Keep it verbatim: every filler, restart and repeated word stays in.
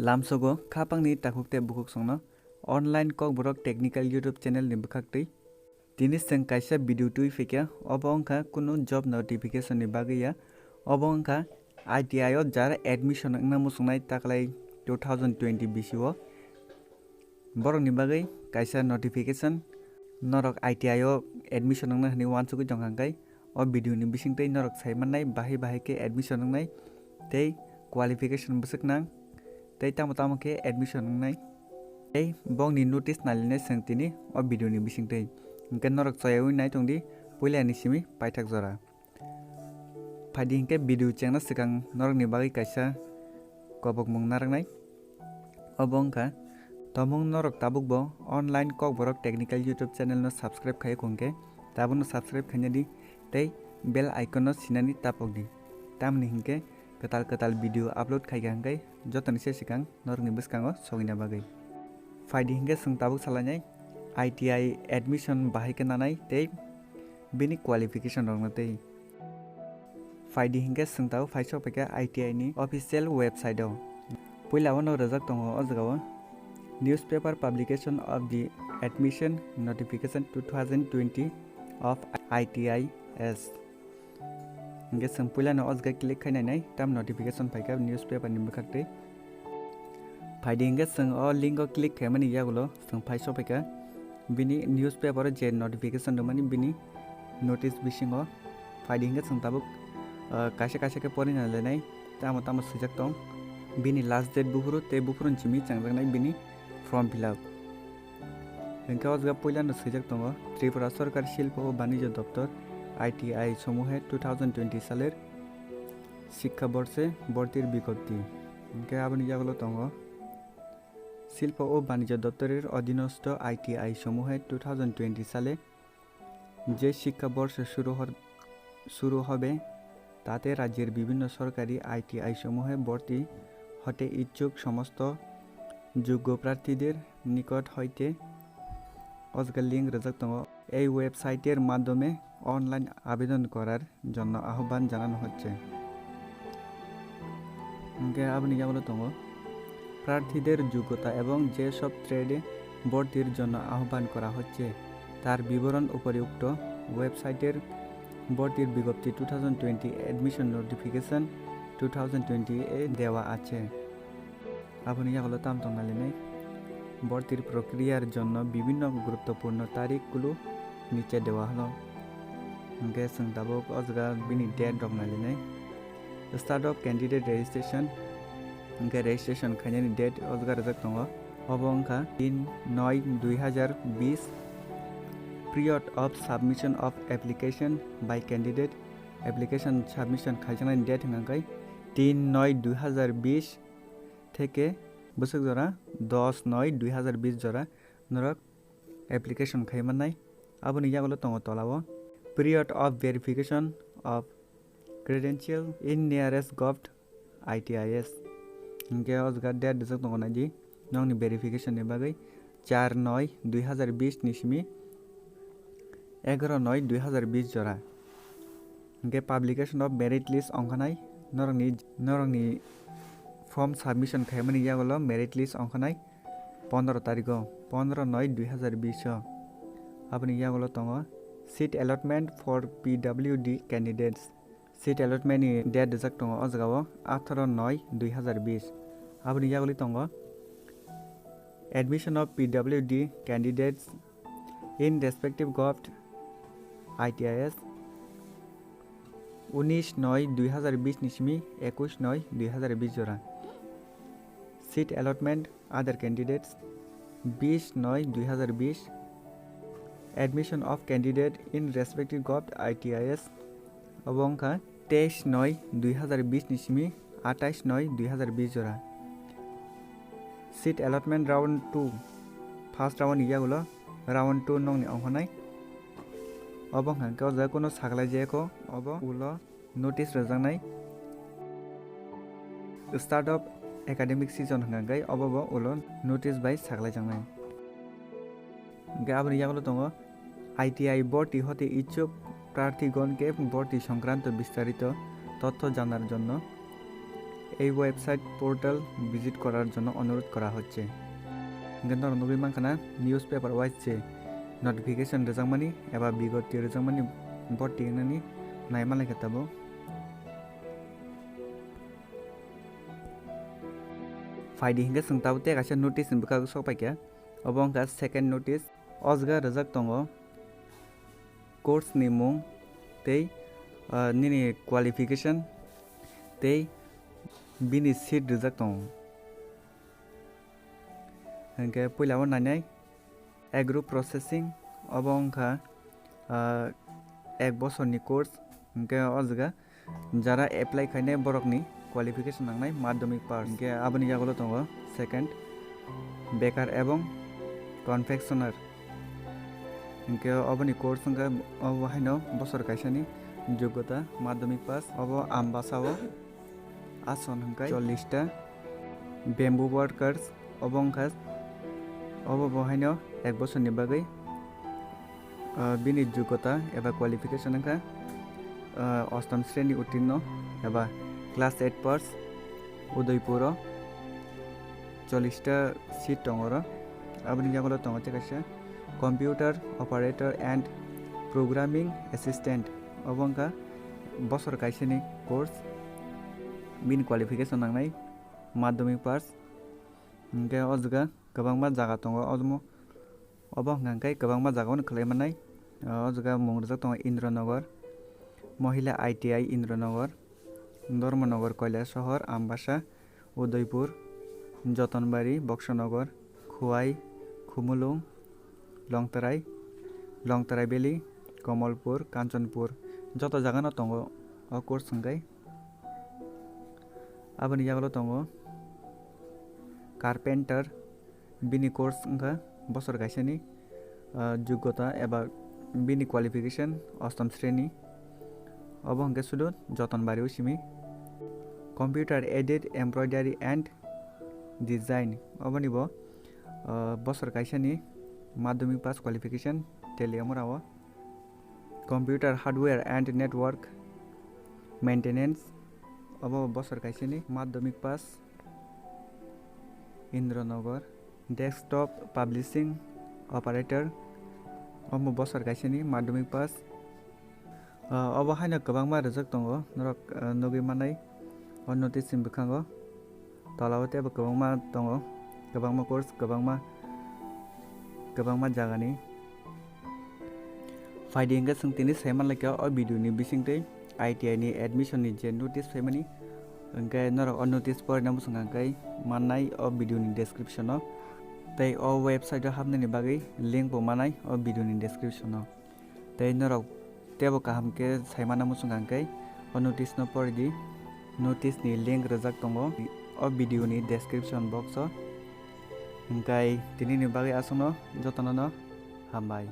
Lamsogo khapangni takhuk tei bukhuk songno online Kokborok Technical YouTube channel ni bwkhaktwi. Tini chwng kaisa video twi phikha, obo wngkha kunu job notification ni bagwi ya. Obo wngkha I T I o jar admission wngna muchungnai taklai two thousand twenty bisi o. Borokni bagwi kaisa notification, norok I T I o admission wngna hwnwi uansugwi tongkha hwnkhe o video ni bisingtwi norok sai mannai bahai bahai khe admission wngnai tei qualification bwswk nang tei tamo tamo khe admission wngnai tei bongni notice nailainai chwng tini o video ni bisingtwi. Hwnkhe norok choyaui nai tongdi puilani simi paithak jora. Phaidi hinkhe video chengna swkang norokni bagwi kaisa kobokmung narwknai. Obo wngkha, tomung norok tabukbo online Kokborok Technical YouTube channel no subscribe khai khungkhe tabukno subscribe khaina di tei bell icon no sinani tapok di. Tamni hinkhe kwtal kwtal video upload khaikha hwnkhe jotoni se swkang norokni bwskango sogwina bagwi. Phaidi hinkhe chwng tabuk salainai I T I admission bahai khe nanai tei bini qualification rokno tei. Phaidi hinkhe chwng tabuk phai sok phaikha I T I ni official website o. Puila o no rwjak tongo o jaga o, "Newspaper publication of the admission notification two thousand twenty of I T I S." Hinkhe chwng puilano o jaga click khai nainai, tam notification phaikha newspaper ni bwkhaktwi. Phaidi hinkhe chwng o link o click khaimani yagulo chwng phai sok phaikha bini newspaper o je notification rwmani bini notice bisingo. Phaidi hinkhe chwng tabuk, ah, kaisa kaisa khe porina lenai, tamo tamo swijak tong bini last date buphuru tei buphuruni simi chengjaknai bini form fill up. Hinkhe o jaga puilano swijak tongo, "Tripura Sorkar Shilpo o Banijyo Doptor, I T I somuhe two thousand twenty saler শিক্ষাবর্ষে ভর্তির বিজ্ঞপ্তি." Hinkhe aboni yagulo tongo, "শিল্প ও বাণিজ্য দপ্তরের অধীনস্থ আইটিআই সমূহে two thousand twenty সালে যে শিক্ষাবর্ষ শুরু হর-, শুরু হবে, তাতে রাজ্যের বিভিন্ন সরকারি আইটিআই সমূহে ভর্তি হতে ইচ্ছুক সমস্ত যোগ্য প্রার্থীদের নিকট হইতে," o jaga link rwjak tongo, "এই ওয়েবসাইটের মাধ্যমে অনলাইন আবেদন করার জন্য আহ্বান জানানো হচ্ছে।" Hinkhe aboni yagulo tongo, "প্রার্থীদের যোগ্যতা এবং যেসব ট্রেডে ভর্তির জন্য আহ্বান করা হচ্ছে, তার বিবরণ উপরিউক্ত ওয়েবসাইটের ভর্তির বিজ্ঞপ্তি two thousand twenty admission notification two thousand twenty এ দেওয়া আছে।" Aboni yagulo tam tongna linai, "ভর্তির প্রক্রিয়ার জন্য বিভিন্ন গুরুত্বপূর্ণ তারিখগুলো নিচে দেওয়া হলো।" Hinkhe chwng tabuk o jaga bini date rok nailinai. Start of candidate registration, hinkhe registration khainani date o jaga rwjak tongo. Obo wngkha tin noi dui hazar bish. Period of submission of application by candidate, application submission khaijaknani date hwnkha khe tin noi dui hazar bish theke bwswk jora dos noi dui hazar bish jora norok application khai mannai. Aboni yagulo tongo tola o, "Period of verification of credential in nearest govt I T I S." Hinkhe o jaga date rijak tongo, naidi nokni verification ni bagwi char noi dui hazar bish ni simi egaroh noi dui hazar bish jora. Hinkhe publication of merit list ongkhanai norokni, norokni form submission khaimani yagulo merit list ongkhanai pondro tarikh o, pondro noi dui hazar bish o. Aboni yagulo tongo seat allotment for P W D candidates. Seat allotment ni date rijak tongo o jaga o atharo noi dui hazar bish. Aboni yaguli tongo admission of P W D candidates in respective govt I T I S, unis noi dui hazar bish ni simi ekush noi dui hazar bish jora. Seat allotment other candidates, bish noi dui hazar bish. Admission of candidate in respective govt I T I S, obo wngkha teis noi dui hazar bish ni simi atais noi dui hazar bish jora. Seat allotment round two, first round ni yagulo round two nokni ongkhornai. Obo wngkha khe o jaga kuno saklai jaya kho, obo ulo notice rwjaknai. Start of academic season hwnkha khe obo bo ulo notice bai saklaijaknai. Hwnkhe aboni yagulo tongo, "ITI ভর্তি হতে ইচ্ছুক প্রার্থীগণকে ভর্তি সংক্রান্ত বিস্তারিত তথ্য জানার জন্য এই ওয়েবসাইট পোর্টাল ভিজিট করার জন্য অনুরোধ করা হচ্ছে। Hingke norok nugui mankha na newspaper wise se notification rwjakmani eba bigoti rwjakmani bo tingnani naimanlai khe tabuk. Phaidi hingke chwng tabuk tei kaisa notice ni bwkhago sok paikha. Obo wngkha second notice. O jaga rijak tongo course ni mung tei, ah, nini qualification tei bini seat rijak tongo. Hingke puila o nainai agro processing, obo wngkha, ah, ek bosorni course. Hingke o jaga jara apply khainai borokni qualification nangnai madhyamik pass. Hingke aboni yagulo tongo second, bekar ebong confectioner. Hingke oboni course wngkha obo haino bosor kaisani jogota madhyamik pass. Obo Ambasa o ason hingkai chollish ta. Bamboo workers, obo wngkha, obo bo haino ek bosorni bagwi, ah, bini jogota eba qualification wngkha, ah, ostom sreni uttirno eba class eight pass. Udaipuro chollish ta seat tongo oro. Aboni yagulo tongo tei kaisa computer operator and programming assistant, obo wngkha bosor kaisani course, bini qualification nangnai madhyamik pass. Hingke o jaga kwbangma jaga tongo, omo, obo hwnka hwnkhe kwbangma jaga o khwlai mannai. O jaga mung rijak tongo Indranagar, Mohila I T I Indranagar, Dharmanagar, Kailasohor, Ambasa, Udaipur, Jotonbari, Boksanagar, Khowai, Khumulwng, Longtarai, Longtarai Valley, Kamalpur, Kanchanpur, joto jagano tongo o course hwnkhe. Aboni yagulo tongo carpenter, bini course wngkha bosor kaisani, ah, jogota eba bini qualification ostom sreni. Obo hwnkhe sudu Jotonbari o simi. Computer aided embroidery and design, oboni bo, ah, bosor kaisani madhyamik pass qualification Teliamura o. Computer hardware and network maintenance, obo bosor kaisani madhyamik pass Indranagar. Desktop publishing operator, omo bosor kaisani madhyamik pass. Ah, obo haino kwbangma rijak tongo, norok, ah, nugui manai o notice ni bwkhango. Tola o teibo kwbangma tongo, kwbangma course, kwbangma, kwbangma jagani. Phaidi hwnkhe chwng tini sai manlai kha o video ni bisingtwi I T I ni admission ni je notice phaimani, hwnkhe norok o notice porina muchung kha hwnkhe mannai o video ni description o, tei o website o hapnani bagwi link bo manai o video ni description o. Tei norok teibo kaham khe sai mana muchung kha hwnkhe o notice no pori di. Notice ni link rijak tongo o video ni description box o. Hwnkhe tini ni bagwi aswkno jotono no hambai.